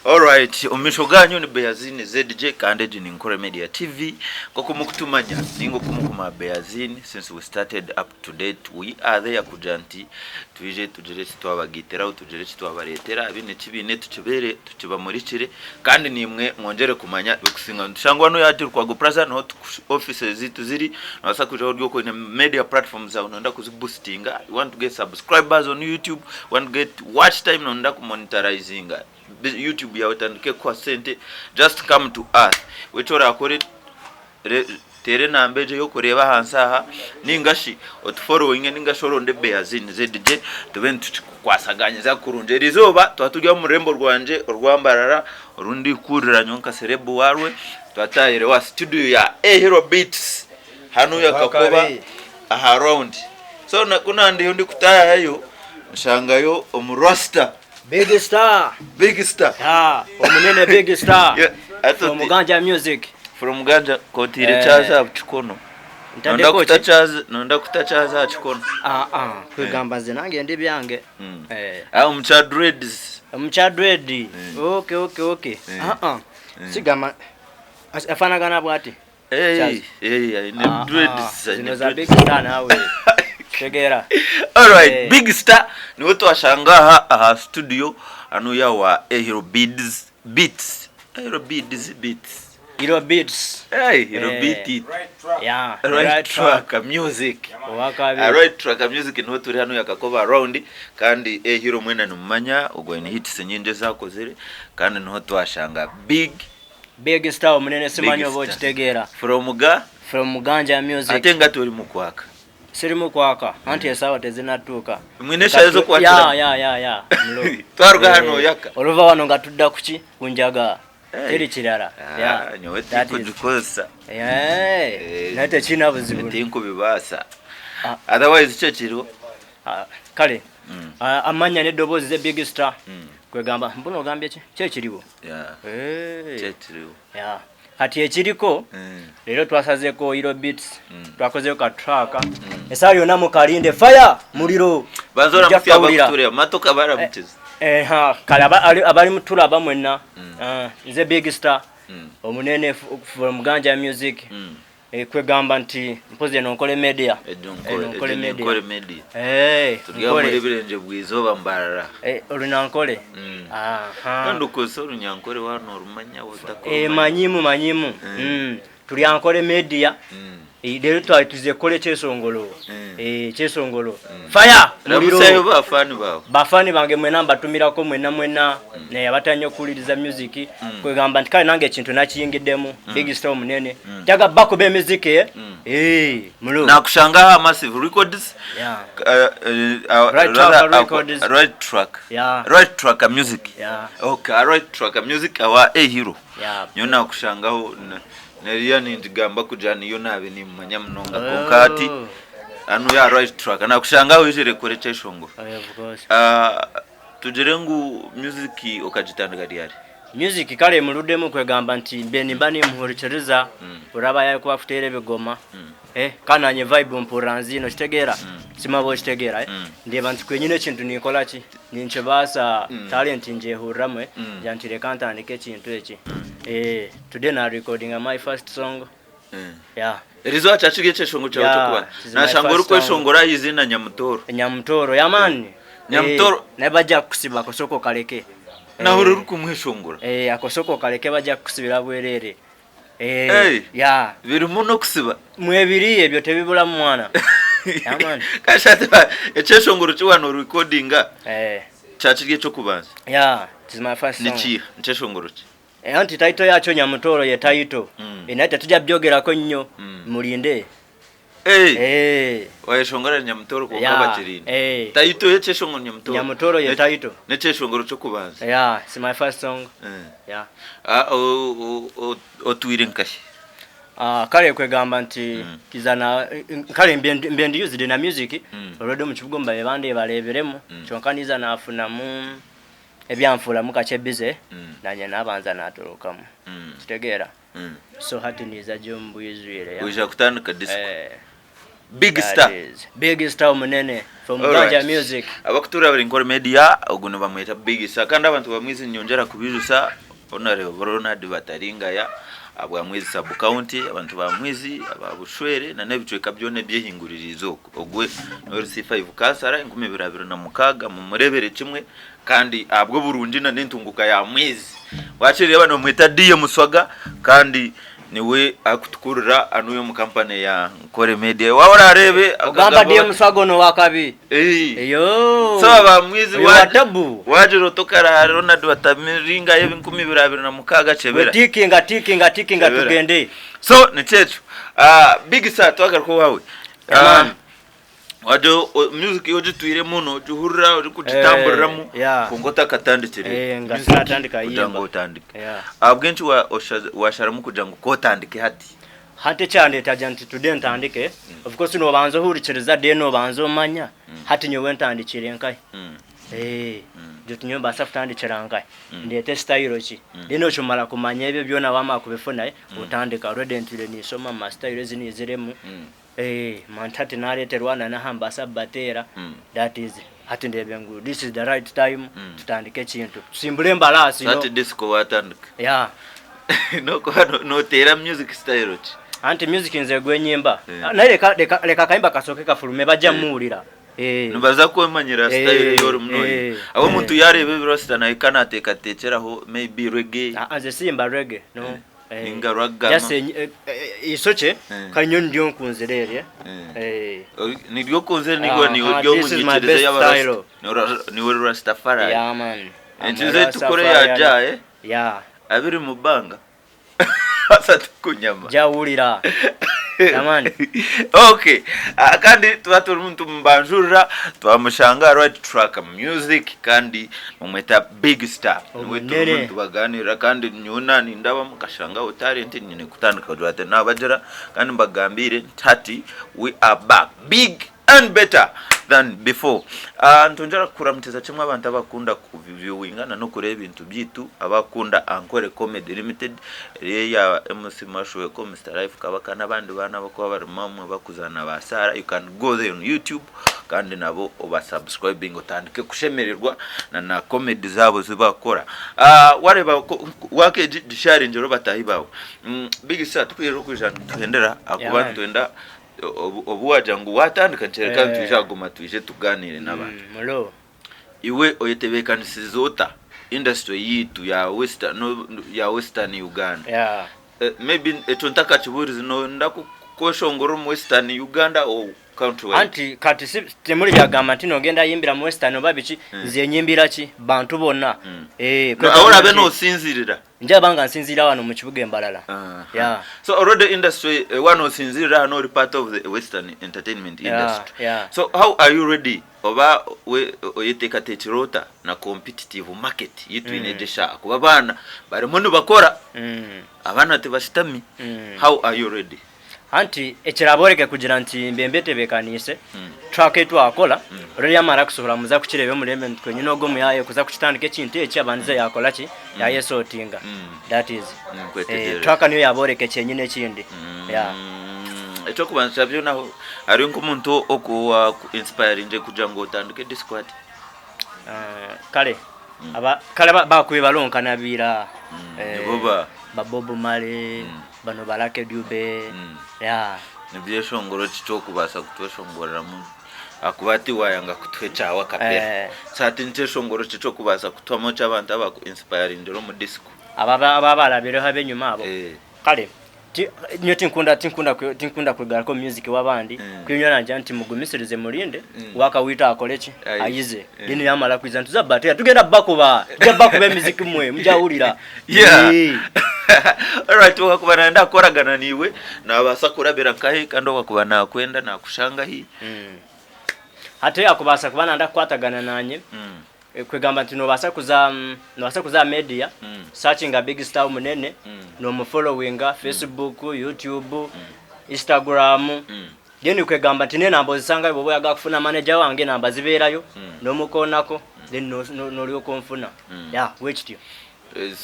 Alright, omu maisho gaanyu ni Beazine ZJ kandi egi ni Nkore Media TV. Nk'oku mukutumanya ninga oku mukumanya Beazine since we started up to date we are there kugira nti twije tugire eki twabagaitiraho, tugire eki twabareetera, abaine eki baine tukibeere tukibamurikire kandi naimwe mwongyere kumanya ebikusingaho. Nitushangwa hanu aha Lukwago Plaza niho offices zaitu ziri, nobaasa kwija ori oku oine media platforms zaawe noyenda kuzi boostinga, you want to get subscribers on YouTube, you want to get watch time noyenda ku monetarizinga YouTube yaawe etandike kukuha sente, just come to us. Iwe eki orakore teera enamba egyo ei orikureeba ahansi aha ninga shi otuforowinge ninga shi oronde Beazin ZJ tube nitukikukwasaganyiza kurungi. Erizooba twaba turi omu rurembo rwangye orwa Mbarara oru ndikukurira nyowe nka serebu waarwe, twatahire owa situdiyo ya A Hero Beats hanuya Kakoba aha rawundi. So ku nandiyo ndikutaahayo nshangayo omurasita. Big Star. Big Star. Yeah, omunene Big Star. Yeah, I thought From Ganja Music. From Ganja kotiire Eh. chaza aha kikono. Nonda Ntadeko kuta ki? chaza, nonda kuta chaza aha kikono. Ah ah, kwegamba nze nange ndi byange. Eh. Ah, omu kya dreads. Omu kya dread. Okay, okay, okay. Ah ah. Sigamba afanagana bwati. Hey, Chaza. hey, aine Ah, ah, dreads, aine Zino za dreads. Big Star nawe. Tegeera. Alright, Eh. Big Star niwe twashanga aha aha studio hanuya wa Ehero Beads Beats. Ehero Beads Beats. Hero Beats. Hey, Hero Eh. Beat it. Yeah. Right Track Music. Owakabi. Right Track Music niho turi hanu Kakoba round kandi Ehero mwena nimumanya ogwo aine hits nyingi ezi akozire kandi niho twashanga Big Big Star omunene simanyi Big oba Star. okitegeera. From ga From Ganja Music. ate nga tori mukwaka. Sirimu kwaka anti esaawa tezinatuuka. Mwine eshaaha ez'okwakiramu? Ya ya ya ya. Mulo. Twaruga hanu Eh, oyaka. Oruva wano nga tudda kuki ku njaga. Hey. Teri kirala. Ah, Yeah. nyowe That is- tinkugikozesa. Eh, Eh, naye tekirina buzibu. Tinkubibaasa. Ah. Otherwise kyo kiriho. Ah, kale Ah, amanya n'eddoboozi ze Big Star. Kwegamba mbuno ogambye ki? Ki ekiriwo? Yeah. Eh. Kyo kiriho. Yeah. Kati ekiriko leero twasazeeko Hero Beats twakozeyo ka track essaawa yonna mukalinde fire muliro Banza Mujja oramutsya kukawulira. abakutureeba. Matoka baramukize. Eh, ha, kale abali mutulaba mwenna Ah, nze Big Star omunene from Ganja Music Eh, kwegamba nti mpozi eno nkole media Egyo Eno nkore, nkole egyo ni media. nkore media. Eh, Turi omuri nkole. Ebirenje bw'eizooba Mbarara. Eh, olunyankole Aha. Kandi okozesa orunyankore waaba noorumanya waaba Eh, otakurumanya. manyimu manyimu Turi Ankole Media. Eh, leero twali tuze kukora ekyesongolo. Eh, ekyesongolo. Fire! Muliro. Ramutsyayo bafaani baawe. Bafaani bange mwena mbatumirako mwena mwena naye abatanya okuwuliriza music kwegamba nti kale nange ekintu nakiyingiddemu Big Star omunene njaga bakuba emiziki eh Eh, mulo Nakushanga aha Massive Records. Yeah. Right Right Track Records. Right Track. Yeah. Right Track Music. Yeah. Okay, Right Track Music awa A Hero. Yeah. Nyowe nakushangaho neriya ningigamba kugira niyo naabe nimumanya munonga kwonka hati hanu ya Right Track nakushangaho oizire kukora ekyeshongoro. Oh, yeah, of course. Ah, tugire ngu music okagitandika ryari? Music kale emurudemu kwegamba nti mbe nimba nimuhurikiriza oraba yakuba akuteera ebigoma eh, kandi nanye vibe mpurira nziine okitegeera simanya oba okitegeera eh. Ndeeba nti kwenyine ekintu ninkora ki ninkibaasa talent ngyehuriramu eh, ngira nti reka ntandike ekintu eki eh, today na recordinga my first song yeah. Erizooba kyaba kiri ekyeshongoro kyawe Yeah, ky'okubanza. it is my Nashanga first orikweshongora aha iziina Nyamutooro. Nyamutooro yeah man. Nyamutooro. Eh, naye bajja kukusiba ako sooka okaleke. Nahurira Eh, orikumweshongora. eh, ako sooka okaleke bajja kukusibira bwereere. Eh, Hey. yeah. Birimu n'okusiba. Mwebiri ebyo tebibulamu mwana. Yeah man. Kashati ekyeshongoro ki waaba norekodinga Eh, kyaba kiri eky'okubanza. yeah, it is my first song. Ni kiiha? Nikyeshongoro ki? Eh, anti title yakyo Nyamutooro ye title. Eh, naye tetujja byogerako nnyo. Mulinde. Hey. Eh. Wayeshongora Nyamutooro kwonka Yeah, bakirinde. eh. Title y'ekyeshongoro Nyamutooro. Nyamutooro ye title. N'ekyeshongoro ky'okubanza. Yeah, it's my first song. Yeah. Ah, otwire nkahi? Ah, kale kwegamba nti kiza na kale mbe ndi used na music already omu kibuga omu babe bandi bareebiremu kyonka niiza nafunamu ebyanfuuramu kakye busy nanye nabanza natorokamu kitegeera so hati niiza gye omu bwijwire yeah. Waija kutandika disco. Eh. Big Star. Big Star omunene from Ganja Music. Abakutuura bari Nkore Media ogu nibamweta Big Star kandi abantu ba Mwizi ninyongyera kubijusa Honourable Ronald Bataringaya abwa Mwizi Sub County abantu ba Mwizi aba Bushwere na n'ebicweka byona ebyehinguririize okwo ogwe ni LC5 kansara 2026 mumureebere kimwe kandi ahabw'oburungi na n'entunguka ya Mwizi wakireeba nibamweta DM Swaga kandi Niwe arikutukurira anuya omu company ya Nkore Media. Waaba orareebe Ogamba DM Swaga ono wakabi. Eyoo. So aba mwizi Oyo wa tabu. Wagira oti okaraha Ronald Batamiringayo ebinkumi ibiri abiri na mukaaga kyebera. We tikinga tikinga tikinga tugende. So nikyo ekyo. Big Sir twagaruka owaawe. Yeah man. Wagira music ogitwire muno ogihurira orikugitamburiramu Eh, yeah. kwonka otakatandikire Eh, nga music sinatandika kugira ngu yimba. otandike. Yeah. Ahabw'enki wa- osha- washaramu kugira ngu k'otandike hati? Hati ekyandeeta gira nti today ntandike, of course nobanza ohurikiriza then obanza omanya hati nyowe ntandikire nkahi. Eh, gira oti nyowe mbaasa kutandikira nkahi, ndeete style ki. Then okimara kumanya ebyo byona wamara kubifuna otandika. Already ntwire ninshoma ma style ezi niziremu. Eeh manti hati nareterwa na naha mbaasa kubateera that is hati ndeebe ngu this is the right time tutandike ekintu tusimbure embaraasi So hati disco watandika? Yeah. Nokuba noteera music style ki? Anti music nze gwenyimba naye reka reka reka akayimba kasooke kafulume bajja muwulira. Nibaza kwemanyira style ei orimu noyimba. Ahabw'omuntu yareeba ebirasita nahika nateekateekyeraho maybe reggae. Nze siyimba reggae no. Ninga rwagama. Just eishokye kare nyowe niryo nkunzire eryo. Niryo okunzire ninga niryo This is my omunyikiriza best y'abarasta? style. Niwe Rastafari. Yeah man. Enkizo ei tukora eya Jah eh? Yeah. Abiri mu bbanga asatu ku nyama. Jah wurira. Yeah man. Okay. Ah, kandi tuba turimu nitumubanjurira twamushanga aha Right Track Music kandi Bamweta Big Star. Niwe turimu Omunene. nitubaganirira kandi nyowe nanindabamu nkashangaho talent nyine kutandika kugira ati nabagira kandi mbagambiire nti hati we are back big and better than before. Ah, nitwongyera kuramukiriza kimwe abantu abakunda kuviewinga na n'okureeba ebintu byaitu abakunda Ankole Comedy Limited eri eya MC Mashweko, Mister Life Kabaka n'abandi baana abakuba barimu abamwe bakuzaana ba Sarah you can go there on YouTube kandi nabo oba subscribing otandike kushemererwa na na comedy zabo zibakora ah wareba wake gisharingire bataahi bawe mm, big sir tukwirira okwija nituhendera akuba Yeah. nitwenda obu obu wagira ngu watandika nikyereka Eh. nitwija kuguma twije tuganire n'abantu Mm, mulo. iwe oyetebekanisize ota industry yitu ya western no, ya western Uganda Yeah. Eh, maybe ekyo ntakakibuurize noyenda kweshongora omu western Uganda or country wide? Anti kati si temuri byagamba nti nogenda yimbira mu western oba biki nze nyimbira ki bantu bonna eh No, aho orabe nosinzirira njaba nga nsinzirira wano mu kibuga embalala yeah So already industry eh, wano osinzirira hano ori part of the western entertainment Yeah, industry yeah. so how are you ready oba we oyeteekateekire ota na competitive market ei twine egi eshaaha kuba abaana barimu nibakora abaana tibashutami how are you ready? Anti ekirabooreke kugira nti mbe mbetebeekaniise track ei twakora reero yamara kusohora muza kukireeba omurembe nti twenyine ogwo omuyaaye kuza kukitandika ekintu eki abandize yaakora ki yaayesotinga that is Nkwetegyereza. track niyo yaabooreka kyenyine ekindi yeah. Eky'okubanza kya byona hariho nk'omuntu oku inspiringire kugira ngu otandike disco hati? Kare aba kare bakubaire bariho nka Nabiira, Nibo ba? ba Bob Marley, bano ba Lucky Dube, yeah. Ni byeshongoro ki eky'orikubaasa kutweshongoreramu ahakuba hati waayanga kutuha ekyawe akapera. So hati ni kyeshongoro ki eky'orikubaasa kutuhamu eky'abantu abaku inspiringire omu disco? Abo abarabireho ab'enyima abo? Kare Ti, nyowe tinkunda tinkunda tinkunda kwegaruka omu music w'abandi Mm. kwiyo nyowe nangira nti mugumisirize murinde Mm. waka witu akore ki Ayize. ayize Mm. then yamara kwiza nituza kubateera tugenda kubakuba tujya kubakuba emiziki mwe mujahurira Yeah. Eh. Alright, owakuba nayenda kukoragana naiwe nabaasa kurabira nkahi kandi owakuba nakwenda nakushanga hi? Hati akubaasa kuba nayenda kukwatagana nanye Mm. Kwegamba nti nobaasa kuza nobaasa kuza aha media searchinga Big Star Omunene nomufollowinga Facebook, YouTube, Instagram then kwegamba nti n'enamba ozisangayo bwoba oyagala kufuna manager wange enamba zibeerayo nomukoonako then noryoka onfuna yeah bwekityo.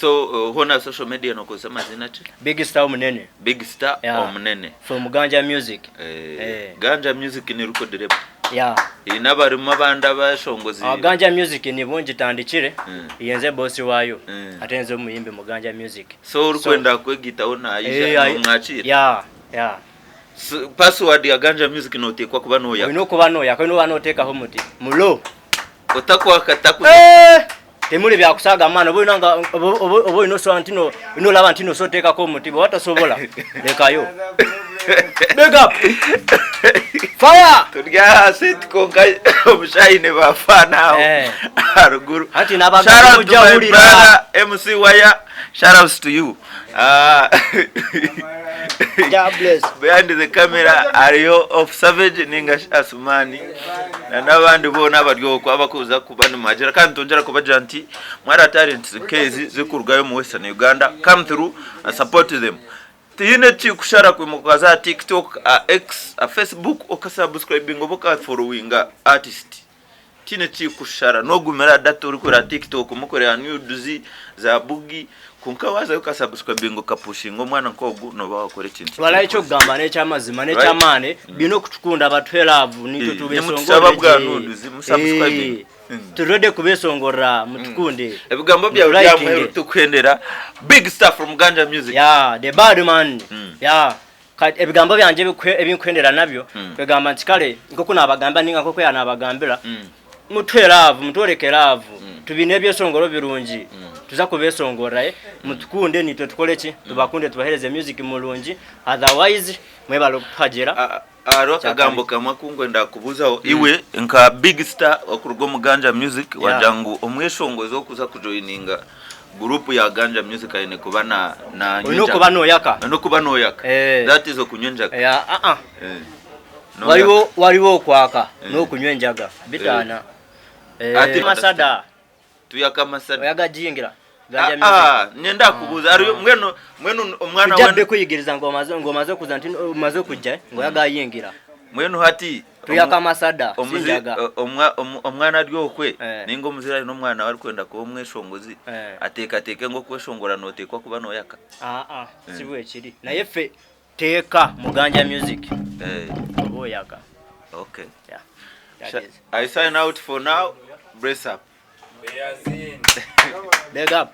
So hoona social media nokozesa amaziina ki? Big Star Omunene. Big Star Yeah. Omunene. From Ganja Music. Eh, Ganja Music ni record label. Yeah. Eine abarimu abandi abashongozi. Ah, Ganja Music nibwo ngitandikire. Yenze boss wayo. Ate nze omuyimbi mu Ganja Music. So orikwenda kwegitaho naija nomwakiira. Yeah, yeah. So, password ya Ganja Music notekwa kuba noyaka. Oyine okuba noyaka, oyine oba notekaho omuti. Mulo. Otakwaka takuza. Eh! Temuli byakusaaga maani oba olina nga oba oba olina osobola nti no olina olaba nti no osobola oteekako omuti bw'oba tosobola lekayo. Big up! Fire! Turi aha set kwonka omushahine bafaana aho Eh. aharuguru. Hati n'abagabi Shout out to mujja my wulira. brother MC Waya. Shout outs to you. Ah. God bless. Behind the camera hariyo Off Savage ninga shi Asumani na n'abandi boona abari okwo abakuza kuba nimuhagira kandi nitwongyera kubagira nti mwara talents nk'ezi zikurugayo omu Western Uganda come through and support them. Tihaine ekikushara kwimuka okaza aha TikTok, aha X, aha Facebook okasubscribinga oba okafollowinga artist. Tihaine ekikushara nogumira aha data orikureba TikTok mukureba nudes za bugi kwonka wazayo okasubscribinga okapushinga omwana nk'ogu noba wakora ekintu Walai ekirikuza. ekyokugamba n'ekyamazima n'ekyamaani baine okutukunda batuhe love naitwe Eh, tubesongorere nimutushaba bwa gye. nudes, musubscribinge. Eh, turi ready kubesongorera mutukunde. Ebigambo byawe bya Mutulikinge. muheru tukuhendera big star from Ganja Music. Yeah, the bad man. Yeah. Kati ebigambo byangye ebinkuhendera nabyo kwegamba nti kare nk'oku naabagambira nainga nk'oku yaanabagambira mutuhe laavu mutworeke laavu tubiine ebyeshongoro birungi tuza kubeeshongorera eh, mutukunde naitwe tukore ki tubakunde tubaheereze music murungi otherwise mwebare kutuhagira. Hariho akagambo kamwe aku nkwenda kukubuuzaho iwe nka big star okuruga omu Ganja Music wagira ngu omweshongozi orikuza kujoininga guruupu ya Ganja Music aine kuba nanywa Oine okuba enjaga. noyaka. Oine okuba noyaka. Eh. That is okunywa enjaga. Yeah, ah ah. Eh. Noyaka. Wariwo wariwo okwaka n'okunywa enjaga bitaana. Eh. Ati- Masada. Tuyaka amasada. Oyagajingira. Ganja Ah, music. ah, nyenda kubuuza hariyo mbwenu mbwenu omwana Tujja wenu bikuyigiriza ngu omaze ngu omaze kuza nti omaze kujja ngu oyagayingira. mbwenu hati Tuyaka amasada omuzi sinjaga. omwa- omwana ari okwe Eh. ninga omuzire aine omwana we arikwenda kuba omweshongozi Eh. ateekateeke ngu okweshongora noteekwa kuba noyaka. Ah ah si bwekiri. Naye ffe teeka mu Ganja music Eh, oba oyaka. okay. Yeah. That is. I sign out for now. Brace up. Big up.